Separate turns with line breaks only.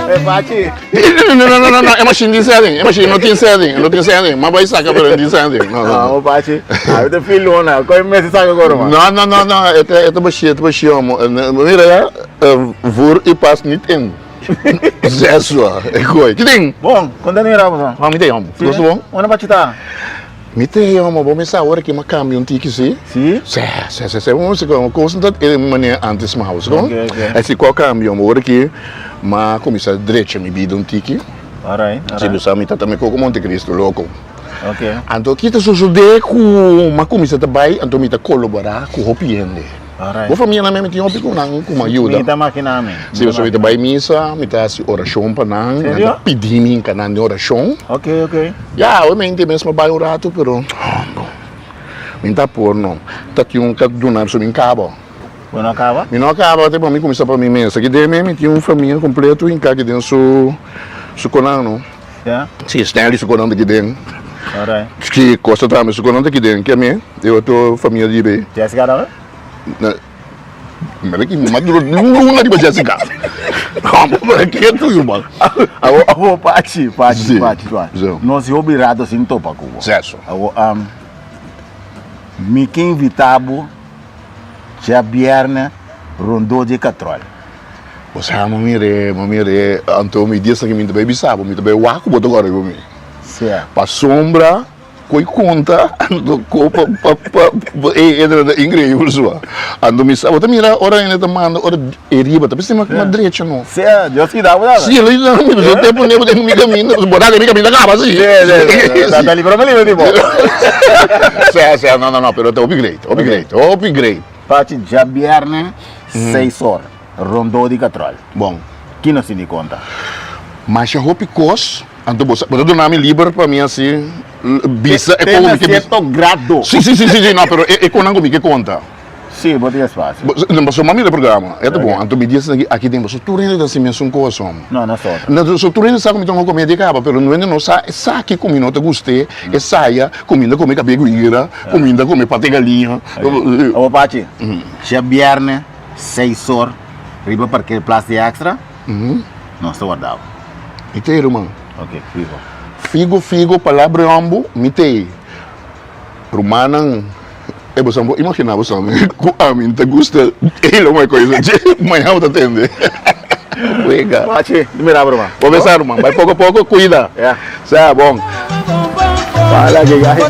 E Pachi.
No, no, no, no, no, e machine tin setting, e machine no tin setting, no tin setting. Ma bai saca pero no tin setting. No, no,
no. Pachi, a te filona, koi mesi saca koro man.
No, no, no, no, e ta e ta bashí, e ta bashí homo. Mira ya, voor u past niet in. Zes wa, e koi. Ki tin?
Bon, kon ta mira bo son?
Mi ta homo. Nos bon?
Unda Pachi ta?
Mi ta homo, bo mester awor aki mi a cambia un tiki si.
Si?
Si, si, si, si. Un cos no ta e manera antes mas, no?
Ok, ok.
Asi cu a cambia, awor aki mi a cuminsa drecha mi bida un tiki.
Alright, alright.
Si bo sa mi ta ta mi coco Montecristo, loco.
Ok.
Anto ki ta sosode cu mi a cuminsa ta bay, anto mi ta colabora cu hopi hende.
Alright.
Bo famia nan mi tin hopi cu nan cu mi a yuda.
Mi ta makina mi.
Si, pasobra mi ta bay misa, mi ta haci oracion pa nan.
Serio?
Nan ta pidi mi hinca nan den oracion.
Ok, ok.
Ya, obviamente mes mi a bay un rato, pero mi ta por no. Ta tin un ka duna so mi caba.
Bo no a caba?
Mi no a caba, te pa mi cuminsa pa mi mes. Aki den mi, mi tin un famia completo hinca aki den su su conan no.
Ya.
Si, Stanley su conan ta aki den.
Alright.
Si, Costa tambe su conan ta aki den. Ke mi, e otro famia di bay.
Jessica tambe?
Na. Mira ki ma duro luna riba Jessica. Amo pero ke tuyo man.
Awo awo Pachi, Pachi,
Si,
Pachi, Pachi.
si.
Nos hopi rato sin topa ku bo.
Seso.
Awo um, mi ke invita bo djabierne rondó di katròl.
Bo sa mo mire, mo mire, anto mi dia esaki mi ta bai bisa bo, mi ta bai wak ku bo ta kòrda ku mi.
Si.
Pasobra Koe konta anto ko pa pa pa e e ta increíble sua. Anto mi sa bo ta mira ora hende ta manda ora e riba ta bisa ma drecha no.
Sí, Dios cuida bo tambe.
Sí, lo yuda mi pasobra te pone bo den mi caminda bo ta den mi caminda caba sí.
Sí, sí, sí. Ta libra mi libre tipo.
Sí, sí, no, no, no, pero ta hopi great, hopi great, hopi great.
Pachi djabierne seis or rondó di katròl.
Bon.
Ki nos tin di konta?
Masha hopi kos. Anto bo sa, bo ta duna mi liber pa mi hasi bisa e
Te
kon
na
mi ke bisa.
cierto grado.
Si, si, si, si, si, no, pero e konnan ku mi ke konta.
Si, bo tin espacio.
Bo, no, pasobra mi a mira e programa, e ta bon. Anto mi di esaki aki den, pasobra tur hende ta hasi mesun kos, homber.
No, no so.
No, so tur hende sa ku mi ta un komedia kaba, pero no hende no sa esaki ku mi no ta gust'é, e saya ku mi ta kome kabe guira, ku mi ta kome pate galiña.
Awor Pachi, djabièrnè seis or riba parkeerplaats di Extra, Nos ta warda bo.
Mi t'ei ruman.
Ok, figo.
Figo, figo, palabra hombo, mi t'ei. Rumannan, e boso por imagina boso ku ami n'ta gusta ei lo mai koisa dje, mañana bo ta tende. Wega.
Pachi, di mira bo ruman.
Bo besa ruman, bai poko poko, kuida.
Ya.
Sa bon.
Pala ke gai.